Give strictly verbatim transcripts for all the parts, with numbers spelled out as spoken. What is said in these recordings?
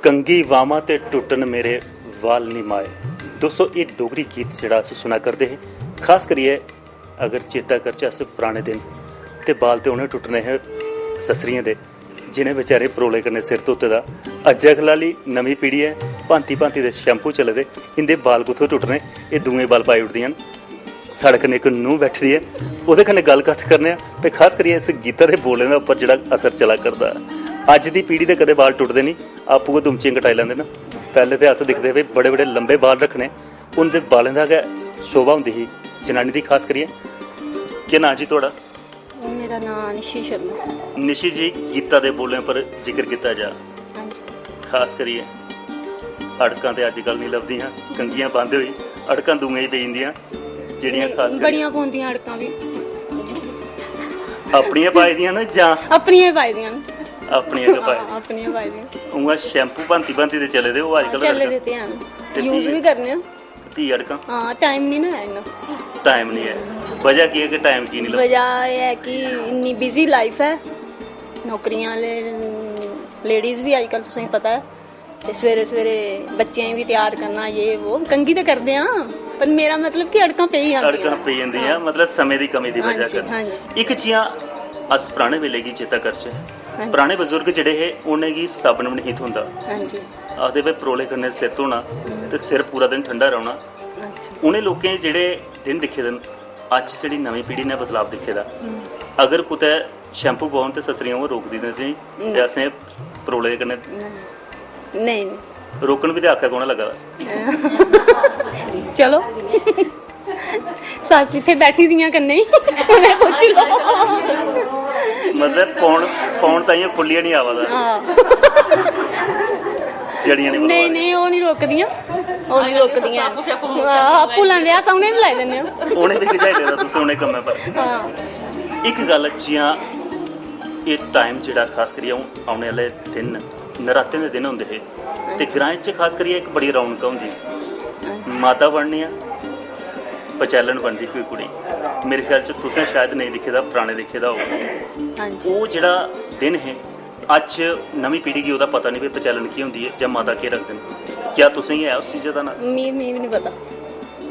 टंगी वामा ते टुट्टन मेरे वाल निमाए। दोस्तो, एह् डोगरी गीत जेह्ड़ा अस सुना करदे हे, खास करियै अगर चेता करचै अस पराने दिन, ते बाल ते उ'नें टुट्टने हे सस्सरियें दे, जि'नें बेचारे परोले कन्नै सिर धोते दा। अज्जै कल्लै आह्ली नमीं पीढ़ी ऐ, भांति भांति दे शैम्पू चले दे, इं'दे बाल कुत्थूं टुट्टने, एह् दूए बाल पाई ओड़दियां न। साढ़े कन्नै इक नूंह् बैठी दी ऐ, ओह्दे कन्नै गल्ल कत्थ करने आं। ते खास करियै इस गीता दे बोलें दे उप्पर जेह्ड़ा असर चला करदा ऐ। अज्ज दी पीढ़ी दे कदें बाल टुटदे निं, आपूं गै दुमचियां कटाई लैंदे न। पैह्लें ते अस दिखदे हे बड़े बड़े लम्बे बाल रक्खने, उं'दे बालें दा गै शोभा होंदी ही जनानी दी खास करियै। केह् नांऽ जी थुआढ़ा? मेरा नांऽ निशी शर्मा। निशी जी, गीता दे बोलें पर जिक्र कीता जा, हां जी। खास करियै अड़कां ते अज्जकल निं लभदियां, कंघियां बंद होई, अड़कां दूएं गी पेई जंदियां, जेह्ड़ियां खास करियै बड़ियां पौंदियां अड़कां बी। अपनियां पाई दियां न जां अपनियां पाई दियां न। अपनियां गै पाई हां, अपनियां पाई दियां। दियां। उ'आं शैम्पू भांति भांति दे चले दे, ओह् अज्जकल चले अड़कां। दे ते हैन। ते यूज फ्ही बी करने आं। फ्ही अड़कां हां, टाइम निं ना है इन्ना। टाइम निं ऐ। वजह केह् ऐ कि टाइम की निं लगदा? वजह एह् ऐ कि इन्नी बिजी लाइफ ऐ, नौकरियां आह्ले लेडीज बी अजकल तुसेंगी पता ऐ, ते सवेरे सवेरे बच्चें गी बी त्यार करना, ये वो, कंघी ते करदे आं, पर मेरा मतलब कि अड़कां पेई जंदियां। अड़कां पेई जंदियां, मतलब समें दी कमी दी हां वजह जी, कन्नै। हां जी। इक जि'यां अस पराने बेले गी चेता करचै, हां जी। पराने बजुर्ग जेह्ड़े हे, उ'नेंगी साबन बी नेईं थ्होंदा, हां जी। आखदे भाई परोले कन्नै सिर धोना ते सिर पूरा दिन ठंडा रौह्ना। अच्छा। उ'नें लोकें जेह्ड़े दिन दिक्खे दे न, अज्ज जेह्ड़ी नमीं पीढ़ी ने बदलाव दिक्खे दा। हम्म। अगर कुतै शैम्पू पौन ते सस्सरियां ओह् रोकदी न जी, ते असें परोले कन्नै नेईं। रोकन बी ते आखै कौन लग्गा दा? चलो, साथ इत्थै बैठी दियां कन्नै ही, उ'नें पुच्छी लैओ। मतलब फोन फोन ताइयों खुल्लियै निं आवा दा। हां। जड़ियां निं नेईं नेईं, ओह् निं रोकदियां, ओह् निं रोकदियां। हां, आपूं लैंदे, अस उ'नें बी लाई दिन्ने आं। उ'नें बी खिचाई लेदा तुसें उ'नें कम्में पर। हां। इक गल्ल जि'यां एह् टाइम जेह्ड़ा खास करियै हून औने आह्ले दिन न, नरातें दे दिन होंदे हे, ते ग्राएं च खास करियै इक बड़ी रौनक होंदी, माता बननियां, पचैलन बनदी कोई कुड़ी। मेरे ख्याल च तुसें शायद नेईं दिक्खे दा, पराने दिक्खे दा होग। हां जी। ओह् जेह्ड़ा दिन हे, अज्ज नमीं पीढ़ी गी ओह्दा पता निं भाई पचैलन केह् होंदी ऐ जां माता केह् रखदे न। क्या तुसें गी ऐ उस चीजा दा ना? मी मी बी निं पता,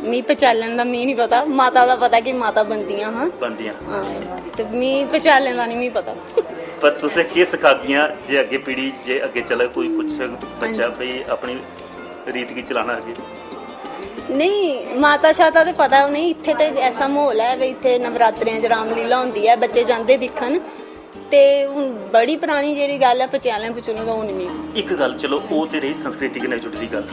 मी पचैलन दा मी निं पता, माता दा पता कि माता बनदियां हां। बनदियां। हां, ते मी पचैलन दा निं मी पता। पर तुसें केह् सखागियां जे अग्गें पीढ़ी जे अग्गें चलग कोई पुच्छग बच्चा हां जी। भाई अपनी रीत गी चलाना अग्गें? नेईं, माता शाता ते पता ऐ उ'नेंगी, इत्थै ते ऐसा म्हौल ऐ भाई इत्थै नवरात्रें च रामलीला होंदी ऐ, बच्चे जंदे दिक्खन। ते हून बड़ी परानी जेह्ड़ी गल्ल ऐ पचैलें पचूलें दा, हून निं। इक गल्ल, चलो ओह् ते रेही संस्कृति कन्नै जुड़ी दी गल्ल।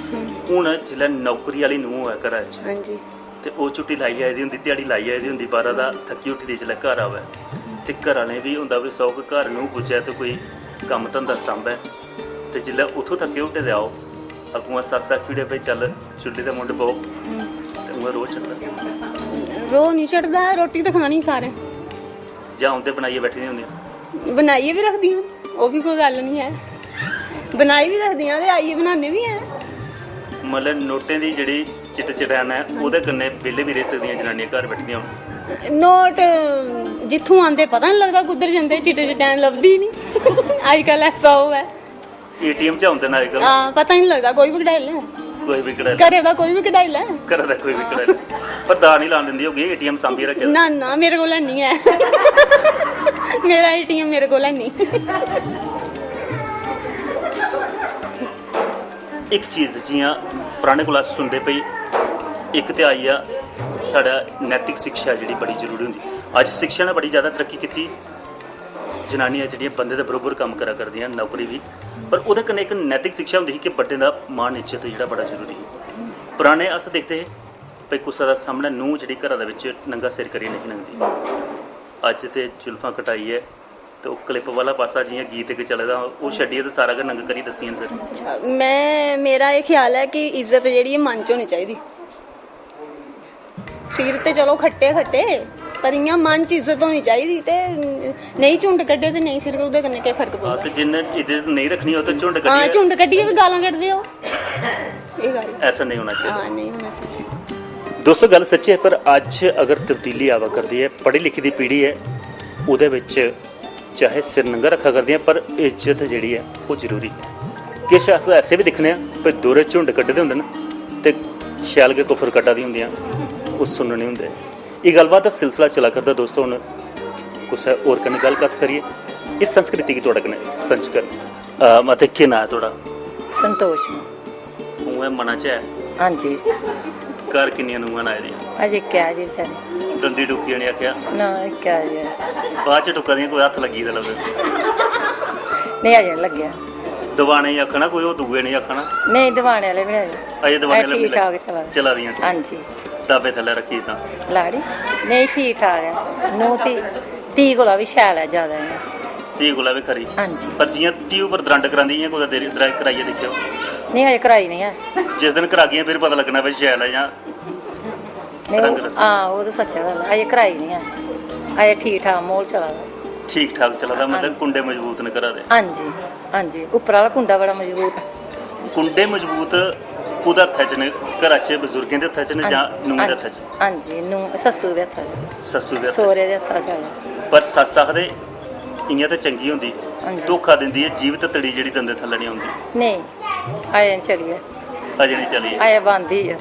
हून जिसलै नौकरी आह्ली नूंह् होऐ घरा च, हां जी। ते ओह् छुट्टी लाई आई दी होंदी, ध्याड़ी लाई आई दी होंदी बाह्रा दा, थक्की उट्ठी दी जिसलै घर आवै, ते घर आह्लें बी होंदा भाई सौख घर नूंह् पुज्जै ते कोई कम्म धंदा सांभै, ते जिसलै उत्थूं थक्के उट्ठे दे आओ, अग्गुआं सस्स आखी ओड़े भाई चल चुल्ली दे मुंढ बौह्, ते उ'आं रोह् चढ़दा। रोह् निं चढ़दा, रोटी ते खानी सारें। जां उं'दे बनाइयै बैठी दियां होंदियां? बनाइयै बी रखदियां, ओह् बी कोई गल्ल निं ऐ, बनाई बी रखदियां ते आइयै बनाने बी ऐ। मतलब नोटें दी जेह्ड़ी चिट चटैन ऐ, ओह्दे कन्नै बेह्ले बी रेही सकदियां जनानियां घर बैठी दियां होन। नोट जित्थूं आंदे पता निं लगदा कुद्धर जंदे, चिट चटैन लभदी निं। अजकल ऐसा ओह् ऐ। एटीएम च औंदे न अजकल। हां, पता निं लगदा, कोई बी कढाई लै। कोई बी कढाई लै। घरै दा कोई बी कढाई लै। घरै दा कोई बी कढाई लै। पर दाऽ निं लान दिंदी होगी, एटीएम सांभियै रक्खे दा। ना ना, मेरे कोल हैनी ऐ। मेरा एटीएम मेरे कोल हैनी। इक चीज जि'यां पराने कोला अस सुनदे पई, इक ते आई गेआ साढ़ा नैतिक शिक्षा जेह्ड़ी बड़ी जरूरी होंदी। अज्ज शिक्षा ने बड़ी जैदा तरक्की कीती, जनानियां जेह्ड़ियां बंदे दे बरोबर कम्म करा करदियां, नौकरी बी, पर ओह्दे कन्नै इक नैतिक शिक्षा होंदी ही कि बड्डें दा मान इज्जत जेह्ड़ा बड़ा जरूरी ही। पराने अस दिखदे हे भई कुसै दा सामनै नूंह् जेह्ड़ी घरा दे बिच्च नंगा सिर करियै नेईं लंघदी। अज्ज ते जुल्फां कटाइयै ते ओह् क्लिप वाला पासा जि'यां गीत इक चले दा, ओह् छड्डियै ते सारा गै नंग करी दस्सियां न सर। अच्छा, में, मेरा एह् ख्याल ऐ कि इज्जत जेह्ड़ी ऐ मन च होनी चाहिदी। सिर ते चलो खट्टे खट्टे, पर इ'यां मन च इज्जत होनी चाहिदी। ते नेईं झुंड कड्ढे ते नेईं सिर, ओह्दे कन्नै केह् फर्क हां, पौंदा? ते जिन्ने इज्जत नेईं रक्खनी होऐ ते झुंड हां, कड्ढियै झुंड कड्ढियै बी गालां कड्ढदे ओ। एह् गल्ल। ऐसा नेईं होना चाहिदा। हां, नेईं होना चाहिदा। दोस्तो, गल्ल सच्ची ऐ, पर अज्ज अगर तब्दीली आवा करदी ऐ, पढ़ी लिखी दी पीढ़ी ऐ, ओह्दे बिच चाहे सिर नंगा रक्खा करदियां, पर इज्जत जेह्ड़ी ऐ, ओह् जरूरी ऐ। किश अस ऐसे बी दिक्खने आं भई दूरै झुंड कड्ढे दे होंदे न ते शैल गै कुफर कड्ढा दियां होंदियां, ओह् सुन्ने निं होंदे। एह् गल्लबात दा सिलसिला चला करदा दोस्तो। हून कुसै होर कन्नै गल्ल कत्थ करियै इस संस्कृति गी थुआढ़े कन्नै सांझी करनी। अ, माता, केह् नांऽ ऐ थुआढ़ा? संतोष। उ'ऐ मना च ऐ? हां जी। घर किन्नियां नूंहां न आई दियां? अजें इक्कै आई दी बेचारी। दंदी टुक्की जने आखेआ? ना, इक्कै आई दी ऐ। बाद च टुक्का दियां कोई हत्थ लग्गी गेदा लभदा। नेईं, अजें निं लग्गेआ। दबाने गी आखना कोई, ओह् दूए नेईं आखना। नेईं, दबाने आह्ले बी नेईं। अजें दबाने अजें आह्ले बी ठीक नेईं। ठाक चला दे। चला दियां ठीक। हां जी। दाबे थल्लै रक्खी तां? लाड़ी? नेईं, ठीक ठाक ऐ। नूंह् धी, धी कोला बी शैल ऐ, जैदा इ'यां। धी कोला बी खरी। हां जी। पर जि'यां धी उप्पर द्रंड करांदी, इ'यां कुतै देरी, द्रंड कराइयै दिक्खेओ। नेईं, अजें कराई निं ऐ। जिस दिन करागियां, फिर पता लग्गना भाई शैल ऐ जां नेईं, रंग ओह्, दस्सना। हां, ओह् ते सच्च गल्ल ऐ। अजें कराई निं ऐ। अजें ठीक ठाक म्हौल चला दा। ठीक ठाक चला दा, मतलब हां जी। कुंडे मजबूत न घरा दे? हां जी, हां जी। उप्पर आह्ला कुंडा बड़ा मजबूत ऐ। कुंडे मजबूत कु'दे हत्थै च न? घरा च बजुर्गें दे हत्थै च न हां जां जी, नूंहें दे हां हत्थै च? हां जी, नूंह्, सस्सू दे हत्था च। सस्सू दे हत्था च। सौह्रे दे हत्था च। पर सस्स आखदे इ'यां ते चंगी होंदी, हां जी। धोखा दिंदी ऐ, जीभ ततड़ी जेह्ड़ी दंदे थल्लै निं औंदी। नेईं, अजें निं चली ऐ। अजें निं चली ऐ। अजें बंद ही ऐ।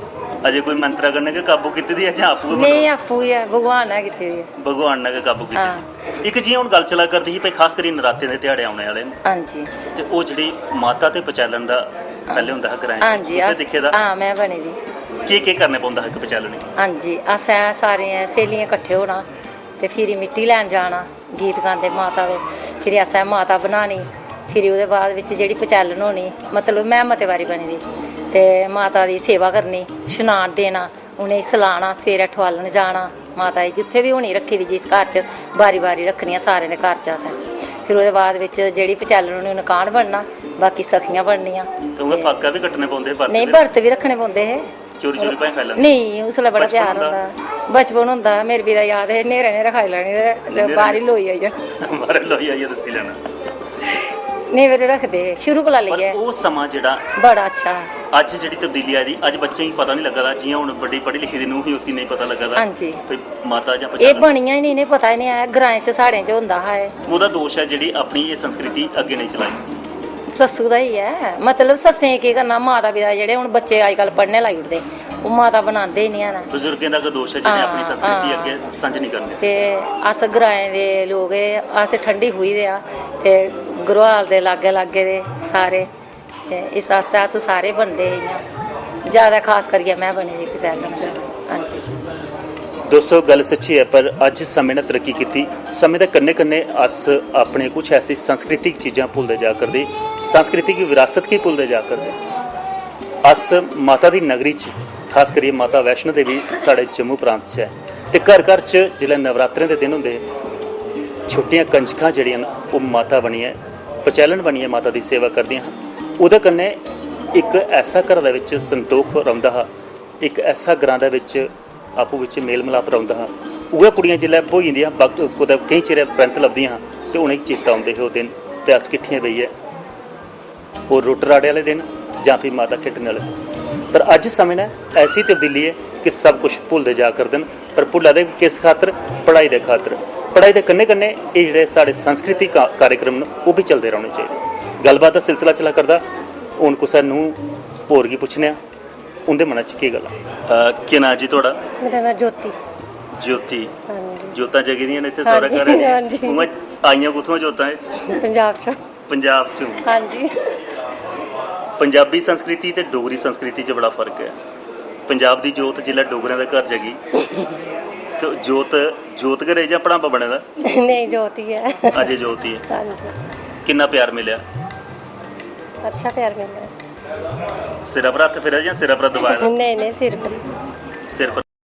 अजें कोई मंत्रा कन्नै गै काबू कीती दी ऐ जां आपूं गै नेईं, control? आपूं गै, भगवान ने कीती दी ऐ। भगवान ने गै काबू कीती हां। दी। इक जि'यां हून गल्ल चला करदी ही भई खास करियै नरातें दे ध्याड़े औने आह्ले न। हां जी। ते ओह् जेह्ड़ी माता ते पचैलन दा पैह्लें होंदा हा ग्राएं च, हां जी, तुसें अस, दिक्खे दा? हां, में बनी दी। केह् केह् करने पौंदा हा इक पचैलनी? हां जी, असें सारियां स्हेलियां कट्ठे होना ते फिरी मिट्टी लैन जाना, गीत गांदे माता दे। फिरी असें माता बनानी, फिरी ओह्दे बाद बिच्च जेह्ड़ी पचैलन होनी, मतलब में मते बारी बनी दी, ते माता दी सेवा करनी, शनान देना, उ'नेंगी सलाना, सवेरै ठुआलन जाना। माता गी जित्थै बी होनी रक्खी दी, जिस घर च बारी बारी रक्खनी ऐ सारें दे घर च असें। फिर ओह्दे बाद बिच्च जेह्ड़ी पचैलन होनी, उ'नें काह्न बनना, बाकी सखियां बननियां। ते उ'ऐ ते फाका बी कट्टने पौंदे हे बर्त नेईं, दे? बर्त बी रक्खने पौंदे हे। चोरी चोरी भाएं खाई लैंदे। नेईं, उसलै बड़ा बचपन प्यार होंदा। होंदा। बचपन होंदा, मेरे पिता याद हे, न्हेरे न्हेरे खाई लैने ते न्हेरे बाह्र ही लोई आई जाना। बाह्र लोई आइयै दस्सी लैना। नेईं, मेरे रखदे हे शुरू कोला पर लेइयै। ओह् समां जेह्ड़ा बड़ा अच्छा हा। अज्ज जेह्ड़ी तब्दीली आई दी, अज्ज बच्चें गी पता निं लग्गा दा, जि'यां हून बड्डी पढ़ी लिखी दी नूंह् ही, उसी नेईं पता लग्गा दा। हां जी। कोई माता जां एह् पछान बनियां ही निं, इ'नें पता ही निं ऐ। ग्राएं च साढ़ें च होंदा हा एह्। ओह्दा दोश ऐ जेह्ड़ी अपनी एह् संस्कृति अग्गें नेईं चलाई। सस्सू दा ही ऐ, मतलब सस्सें गी केह् करना, माता पिता जेह्ड़े हून बच्चे अजकल्ल पढ़ने लाई ओड़दे, ओह् माता बनांदे ही निं हैन। बजुर्गें दा गै दोश ऐ जि'नें अपनी हां, संस्कृति हां। अग्गें संझ निं करन दित्ती। ते अस ग्राएं दे लोक, एह् अस ठंडी खूही दे आं ते घरवाल दे लाग्गै लाग्गै दे सारे। ते इस आस्तै अस सारे बनदे हे इ'यां। जैदा खास करियै में बनी दी पचैलन। हां जी। दोस्तो, गल्ल सच्ची ऐ, पर अज्ज समें ने तरक्की कीती, समें दे कन्नै कन्नै अस अपने कुछ ऐसी सांस्कृतिक चीजां भुलदे जा करदे, संस्कृति गी, विरासत गी भुलदे जा करदे। अस माता दी नगरी च, खास करियै माता वैष्णो देवी साढ़े जम्मू प्रांत च ऐ, ते घर घर च जिसलै नवरात्रें दे दिन होंदे, छुट्टियां, कंजकां जेह्ड़ियां न, ओह् माता बनियै, पचैलन बनियै माता दी सेवा करदियां हां। ओह्दे कन्नै इक ऐसा घरा दे बिच संदोख रौंह्दा हा, इक ऐसा ग्रां दे बिच आपूं बिच मेल मलाप रौंह्दा हा। उ'ऐ कुड़ियां जिसलै ब्होई जंदियां हां, बक-, कुतै केईं चिरै परैंत लभदियां हां, ते उ'नेंगी चेता औंदे हे ओह् दिन, ते अस किट्ठियां बेहियै ओह् रुट्ट राड़े आह्ले दिन जां फ्ही माता खेढने आह्ले दिन। पर अज्ज समें ने ऐसी तब्दीली ऐ कि सब कुछ भुलदे जा करदे न, पर भुल्ला दे किस खातर? पढ़ाई दे खातर। पढ़ाई दे कन्नै कन्नै एह् जेह्ड़े साढ़े सांस्कृतिक का-, कार्यक्रम न, ओह् बी चलदे रौह्ने चाहिदे। गल्लबात दा सिलसिला चला करदा। हून कुसै नूंह् होर गी पुच्छने आं, उं'दे मनै च केह् गल्ल ऐ। अ, केह् नांऽ जी थुआढ़ा? मेरा नांऽ ज्योति। ज्योति। हां जी। ज्योतां जगी दियां न इत्थै हां सौह्रे जी, घर आह्लियां। हां जी। उ'आं आइयां कुत्थुआं ज्योतां एह्? पंजाब च। पंजाब चों। हां जी। पंजाबी संस्कृति ते डोगरी संस्कृति च बड़ा फर्क ऐ। पंजाब दी जोत जिसलै डोगरें दे घर जगी, ते जोत, जोत गै रेही जां पढ़ांबा बने दा? नेईं, जोत ही ऐ। अजें जोत ही ऐ। हां जी। किन्ना प्यार मिलेआ? अच्छा प्यार मिलेआ। सिरा पर हत्थ फिरेआ जां सिरा पर दबाए दा? नेईं, नेईं, सिर पर। सिर पर।